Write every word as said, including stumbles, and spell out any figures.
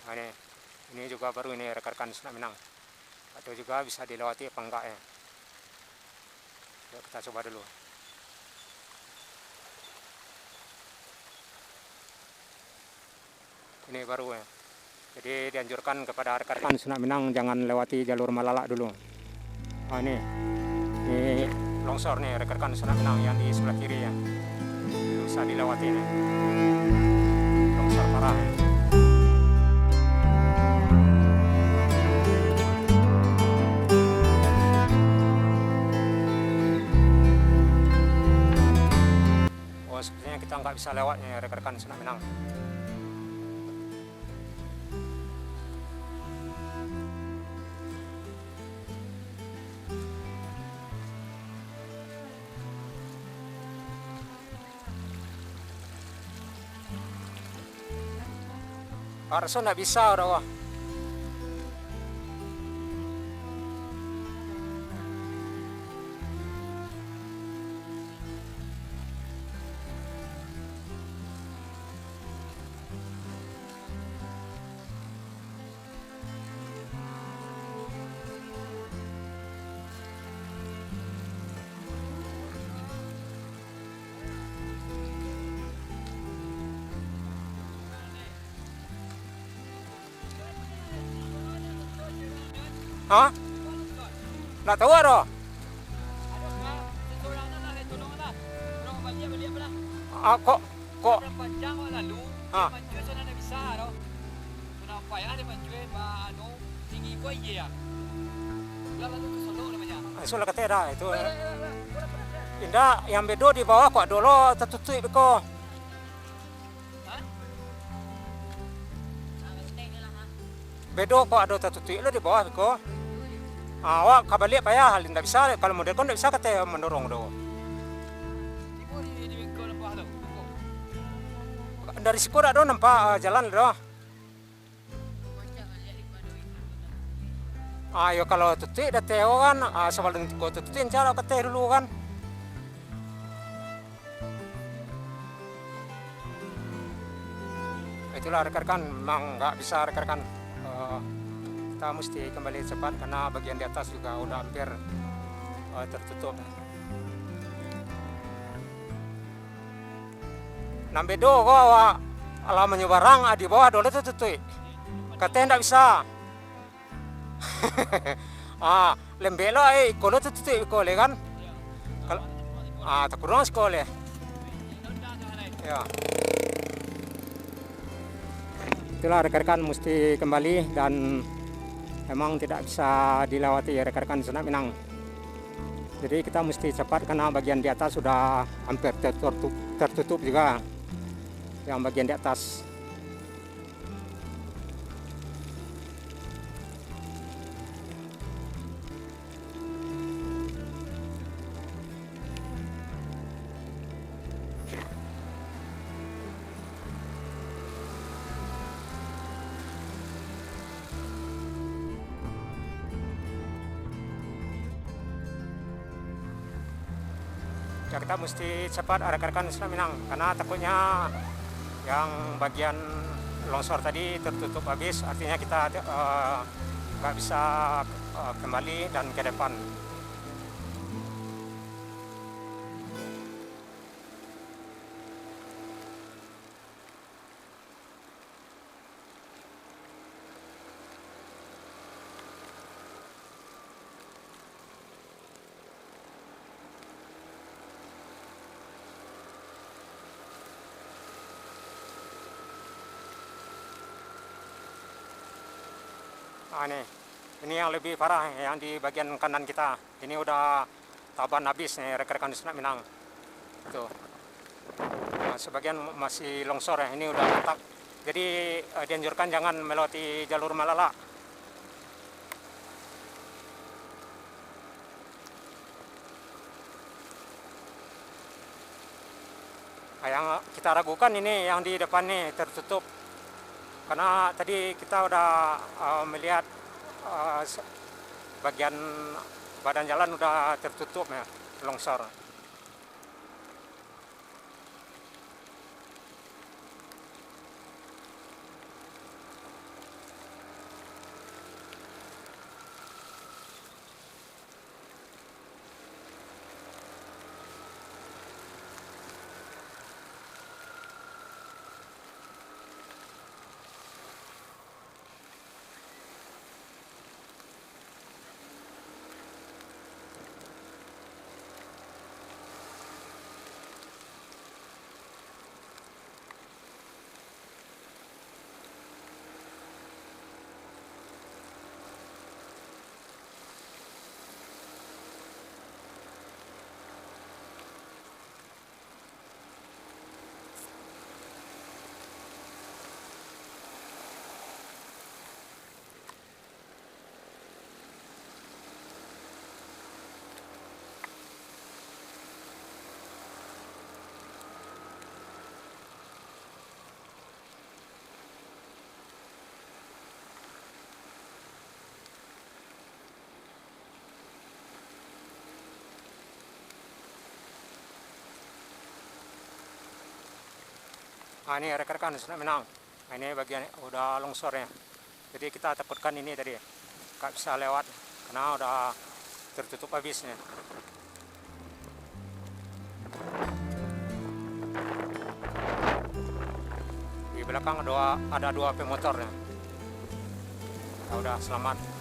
Nah, ini, ini juga baru ini, rekan-rekan Sanak Minang. Atau juga bisa dilewati apa enggak, ya. Yuk, kita coba dulu. Ini baru, ya. Jadi, dianjurkan kepada rekan-rekan Sanak Minang jangan lewati jalur Malalak dulu. Ah, ini. Ini longsor nih, rekan-rekan Sanak Minang yang di sebelah kiri, ya. Bisa dilewati nih. Longsor parah, ya. Oh, sepertinya kita nggak bisa lewat nih, rekan-rekan Sanak Minang. Raso ndak bisa dah, wah. Ha? Ndak tahu ado. Ah, kok, kok. Ha. Ah, sudah kata dah itu. Indak, yang bedo di bawah kok dulu tertutup beko. Bedo kok ado tatutuik lo di bawah beko. Ah, awak ka baliak payah, indak bisa, kalau model ko indak bisa kate mandorong do. Dari siko dak do nampak, ah, jalan do. Ah, yo kalau tutuik dak teo kan, ah, sabalun ko tutuik, caro kate dulu kan. Itulah rekan-rekan, memang nggak bisa rekan-rekan. Eh, kita mesti kembali cepat karena bagian di atas juga udah hampir, eh, tertutup. Nan bedo ko awak lah manyubarang, ah, di bawah dulu tertutup. Katanya ndak bisa. Ah, lembek lo, eh, iko lo tutuik iko le kan. Kal-, ah, takurang siko le. Ya. Itulah rekan-rekan mesti kembali dan memang tidak bisa dilewati rekan-rekan Sanak Minang. Jadi kita mesti cepat karena bagian di atas sudah hampir tertutup, tertutup juga yang bagian di atas. Ya, kita mesti cepat, rekan-rekan Sanak Minang, karena takutnya yang bagian longsor tadi tertutup habis, artinya kita, eh, nggak bisa, eh, kembali dan ke depan. Ah, ni. Ini yang lebih parah, yang di bagian kanan kita. Ini udah taban habis nih, rekan-rekan Sanak Minang. Tuh. Nah, sebagian masih longsor ya, ini udah retak. Jadi, eh, dianjurkan jangan melewati jalur Malalak. Nah, yang kita ragukan ini yang di depan nih tertutup. Karena tadi kita udah, eh, melihat, eh, se-, bagian badan jalan udah tertutup ya, longsor. Ah, ini rekan-rekan sudah menang. Ah, ini bagian udah longsor ya. Jadi kita takutkan ini tadi tak bisa lewat karena udah tertutup habis nih. Di belakang ada, ada dua pemotor ya. Ya udah, selamat.